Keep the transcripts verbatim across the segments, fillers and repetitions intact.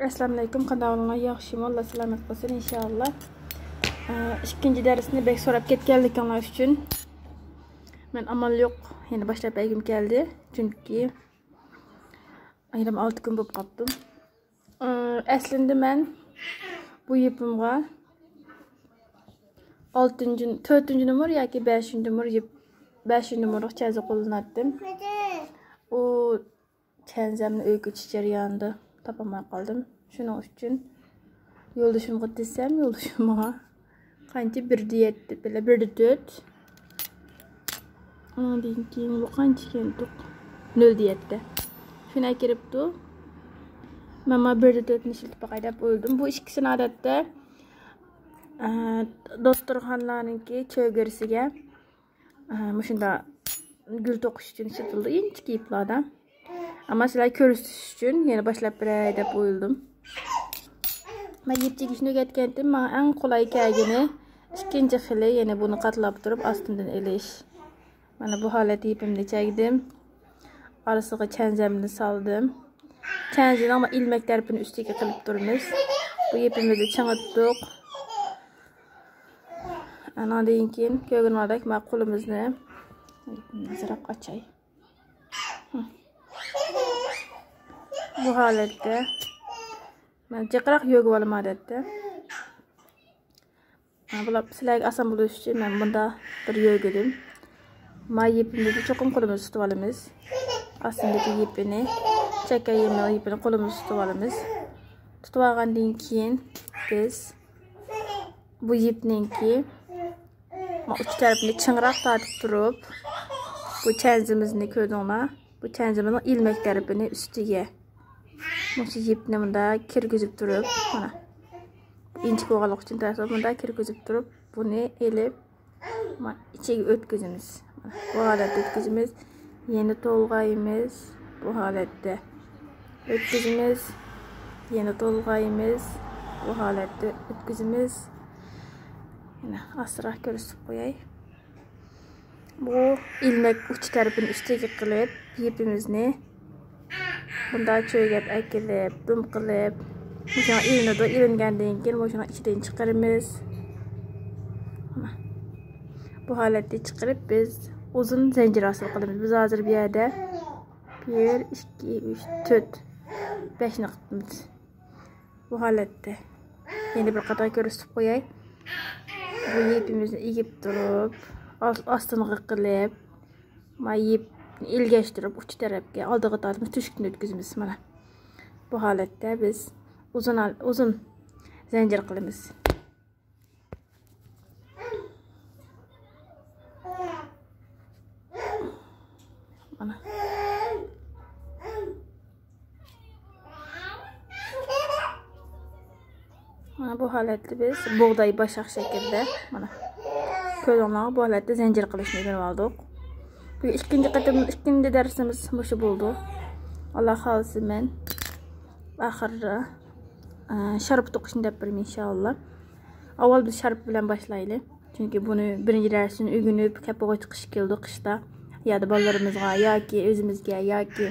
ئەسسالامۇئەلەيكۇم، قانداق ئەھۋالىڭلار؟ ياخشىمۇ؟ ئاللا سالامەت قىلسۇن، ئىنشائاللا. ئىككىنچى دەرسنى بەك سوراپ كەتكەنلىكىڭلار ئۈچۈن مەن ئامال يوق، يەنە باشلاپ بەرگۈم كەلدى، چۈنكى يىگىرمە ئالتە كۈن بولۇپ قاپتۇ. ئەسلىندە مەن بۇ يىپىمغا ئالتىنچى، تۆتىنچى نومۇر ياكى بەشىنچى نومۇر يىپ، بەشىنچى نومۇرلۇق چەنزە قوللىناتتىم. ئۇ چەنزەمنى ئۆيگە كۆچۈش جەريانىدا تاپالماي قالدىم. شۇنىڭ ئۈچۈن يولدىشىمغا دېسەم، يولدىشىم ماڭا قانچە، بىر دە يەتتە بىلەن بىر دە تۆت. ئۇنىڭدىن كېيىن بۇ قانچە ئىكەن؟ نۆل دە يەتتە. شۇنى ئەكىرىپتۇ. مەن مانا بىر دە تۆتنى ئىشلىتىپ باقاي دەپ ئويلىدىم. بۇ ئىككىسىنى ئادەتتە، ئە، دوختۇرخانىلارنىڭكى چۆگىرىسىگە، ئە، مۇشۇنداق گۈل توقۇش ئۈچۈن ئىشلىتىلىدۇ، ئىنچىكە يىپلاردا. ئەمما سىلەرگە كۆرسىتىش ئۈچۈن يەنە باشلاپ بېرەي دەپ ئويلىدىم. مەن يىپ چېكىشنى ئۆگەتكەنتىم، ماڭا ئەڭ قولاي كەلگىنى ئىككىنچى خىلى، يەنى بۇنى قاتلاپ تۇرۇپ ئاستىدىن ئېلىش. مانا بۇ ھالەتتە يىپىمنى چەكتىم. ئارىسىغا چەنزەمنى سالدىم. چەنزىنىڭ ئىلمەك تەرىپىنى ئۈستىگە قىلىپ تۇرىمىز. بۇ يىپىمىزنى چىڭىتتۇق. ئانىڭدىن كېيىن كۆرگىنىڭلاردەك مانا قولىمىزنى ئازراق ئاچاي. بۇ ھالەتتە مەن جىقراق يۆگىۋالىمەن ئادەتتە. بۇلار سىلەرگە ئاسان بولۇش ئۈچۈن مەن بۇندا بىر يۆگىدىم. ما يىپىمىزنى چوقۇم قولىمىزدا تۇتۇپ ئالىمىز. ئاستىدىكى يىپىنى، چەككەن يىپىنى قولىمىزدا تۇتۇپ ئالىمىز. تۇتۇپ ئالغاندىن كېيىن بىز بۇ يىپنىڭكى ما ئۇچ تەرىپىنى چىڭراق تارتىپ تۇرۇپ، بۇ چەنزىمىزنى كۆردۈڭلار. بۇ چەنزىمىزنىڭ ئىلمەك تەرىپىنى ئۈستىگە مۇشۇ يىپنى مۇنداق كىرگۈزۈپ تۇرۇپ، مانا، ئىنچىكە بولغانلىقى ئۈچۈن تەس بولۇپ، مۇنداق كىرگۈزۈپ تۇرۇپ، بۇنى ئېلىپ، مانا، ئىچىگە ئۆتكۈزىمىز. بۇ ھالەتتە ئۆتكۈزىمىز. يەنە تولغايمىز. بۇ ھالەتتە ئۆتكۈزىمىز. يەنە تولغايمىز. بۇ ھالەتتە ئۆتكۈزىمىز. يەنە ئاستىراق كۆرسىتىپ قوياي. بۇ ئىلمەك ئۇچ تەرىپىنى ئۈستىگە قىلىپ، يىپىمىزنى بۇنداق چۆگەپ ئەكېلىپ، دۇم قىلىپ، مۇشۇنىڭ ئېلىنىدۇ. ئېلىنگەندىن كېيىن مۇشۇنىڭ ئىچىدىن چىقىرىمىز. بۇ ھالەتتە چىقىرىپ، بىز ئۇزۇن زەنجىر ھاسىل قىلىمىز. بىز ھازىر بۇ يەردە بىر، ئىككى، ئۈچ، تۆت، بەشنى قىپتىمىز. بۇ ھالەتتە. يەنە بىر قېتىم كۆرسىتىپ قوياي. بۇ يىپىمىزنى ئېگىپ تۇرۇپ، ئاس-، ئاستىنغا قىلىپ، ما يىپنى ئىلگەشتۈرۈپ، ئۇچ تەرەپكە، ئالدىغا تارتىمىز، تۆشۈكتىن ئۆتكۈزىمىز. مانا. بۇ ھالەتتە بىز ئۇزۇن ھال-، ئۇزۇن زەنجىر قىلىمىز. مانا. مانا بۇ ھالەتتە بىز بۇغداي باشاق شەكلىدە، مانا، كۆزۈڭلارغا بۇ ھالەتتە زەنجىر قىلىشنى ئۆگىنىپ ئالدۇق. بۇ ئىككىنچى قېتىم، ئىككىنچى دەرسىمىز مۇشۇ بولىدۇ. ئاللا خالىسا مەن ئاخىرىدا، ئە، شارپا توقۇشنى دەپ بېرىمەن، ئىنشائاللا. ئاۋۋال بىز شارپا بىلەن باشلايلى. چۈنكى بۇنى بىرىنچى دەرسىنى ئۆگىنىپ، كەپىغۇچ قىش كېلىدۇ، قىشتا يادا بالىلىرىمىزغا ياكى ئۆزىمىزگە ياكى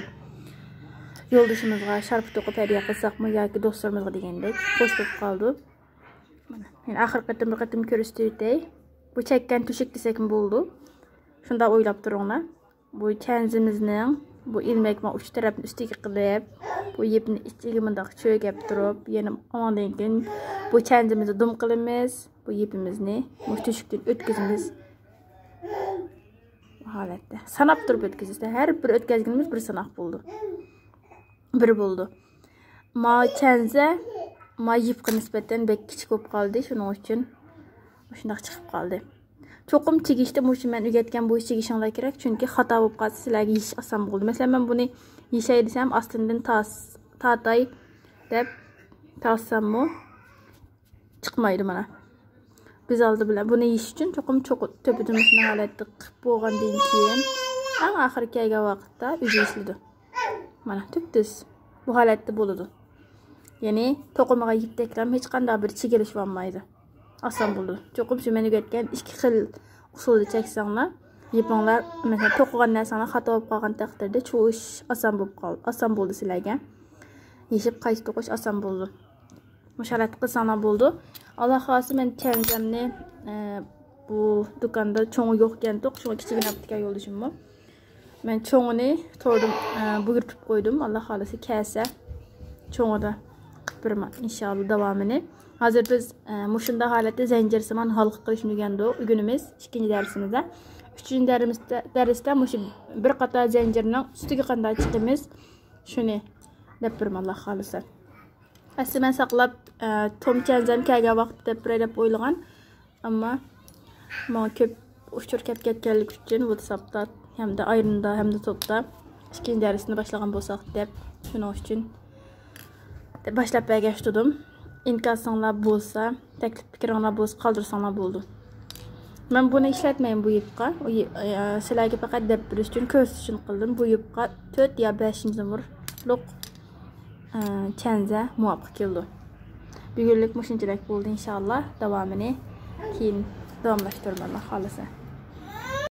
يولدىشىمىزغا شارپا توقۇپ ھەدىيە قىلساقمۇ ياكى دوستلىرىمىزغا دېگەندەك خوش بولۇپ قالىدۇ. مانا، يەنە ئاخىرقى قېتىم بىر قېتىم كۆرسىتىۋېتەي. بۇ چەككەن تۆشۈك دېسەكمۇ بولىدۇ. شۇنداق ئويلاپ تۇرۇڭلار. بۇ چەنزىمىزنىڭ بۇ ئىلمەك ما ئۇچ تەرەپنى ئۈستىگە قىلىپ، بۇ يىپنى ئىچىگە مۇنداق چۆگەپ تۇرۇپ، يەنە ئاندىن كېيىن بۇ چەنزىمىزنى دۇم قىلىمىز. بۇ يىپىمىزنى مۇشۇ تۆشۈكتىن ئۆتكۈزىمىز. بۇ ھالەتتە. ساناپ تۇرۇپ ئۆتكۈزىمىز. ھەر بىر ئۆتكۈزگىنىمىز بىر ساناق بولىدۇ. بىر بولىدۇ. ما چەنزە، ما يىپقا نىسبەتەن بەك كىچىك بولۇپ قالدى، شۇنىڭ ئۈچۈن مۇشۇنداق چىقىپ قالدى. چوقۇم چىگىشتە مۇشۇ مەن ئۆگەتكەن بويىچە چىگىشىڭلار كېرەك، چۈنكى خاتا بولۇپ قالسا سىلەرگە يېشىش ئاسان بولىدۇ. مەسىلەن، مەن بۇنى يېشەي دېسەم، ئاستىندىن تاس-، تارتاي دەپ تارتساممۇ، چىقمايدۇ مانا. بىز ئالدى بىلەن بۇنى يېيىش ئۈچۈن چوقۇم چوقۇ تۆپىدىن مۇشۇنداق ھالەتتە قىپ بولغاندىن كېيىن، ئەڭ ئاخىرى كەلگەن ۋاقىتتا ئۆزى يېشىلىدۇ. مانا، تۈپتۈز بۇ ھالەتتە بولىدۇ. يەنى توقۇمىغا يىپ تەكرار ھېچقانداق بىر چىگىلىشىۋالمايدۇ. ئاسان بولىدۇ. چوقۇم شۇ مەن ئۆگەتكەن ئىككى خىل ئۇسۇلدا چەكسەڭلار، يىپىڭلار، مەسىلەن، توقۇغان نەرسەڭلار خاتا بولۇپ قالغان تەقدىردە چۇۋۇش ئاسان بولۇپ قال-، ئاسان بولىدۇ سىلەرگە. يېشىپ قايتا توقۇش ئاسان بولىدۇ. مۇشۇ ھالەتتە قىلساڭلار بولىدۇ. ئاللا خالىسا مەن چەنزەمنى، ئە، بۇ دۇكاندا چوڭى يوق ئىكەنتۇق، شۇڭا كىچىكىنى ئاپتىكەن يولدىشىممۇ. مەن چوڭىنى توردىن، ئە، بۇيرۇتۇپ قويدۇم. ئاللا خالىسا كەلسە چوڭىدا قىلىپ بېرىمەن ئىنشاللا داۋامىنى. ھازىر بىز، ئە، مۇشۇنداق ھالەتتە زەنجىرسىمان ھالقا قىلىشنى ئۆگەندۇق، ئۆگىنىمىز ئىككىنچى دەرسىمىزدە. ئۈچىنچى دەرسىمىزدە، دەرستە مۇشۇ بىر قاتار زەنجىرنىڭ ئۈستىگە قانداق چىقىمىز، شۇنى دەپ بېرىمەن، ئاللا خالىسا. ئەسلى مەن ساقلاپ، ئە، توم چەنزەم كەلگەن ۋاقىتتا دەپ بېرەي دەپ ئويلىغان. ئەمما ماڭا كۆپ ئۇچۇر كەپ كەتكەنلىكى ئۈچۈن ۋاتساپتا ھەمدە ئايرىمدا ھەمدە توپتا ئىككىنچى دەرسنى باشلىغان بولساق دەپ، شۇنىڭ ئۈچۈن باشلاپ بەرگەچ تۇردۇم. ئىنكاسىڭلار بولسا، تەكلىپ پىكرىڭلار بولسا قالدۇرساڭلار بولىدۇ. مەن بۇنى ئىشلەتمەيمەن بۇ يۇپقا. ئۇ يۇ-، ئە، سىلەرگە پەقەت دەپ بېرىش ئۈچۈن، كۆرسىتىش ئۈچۈن قىلدىم. بۇ يۇپقا تۆت يا بەشىنچى نومۇرلۇق، ئە، چەنزە مۇۋاپىق كېلىدۇ. بۈگۈنلۈك مۇشۇنچىلىك بولدى، ئىنشاللا داۋامىنى كېيىن داۋاملاشتۇرىمەن، ئاللا خالىسا.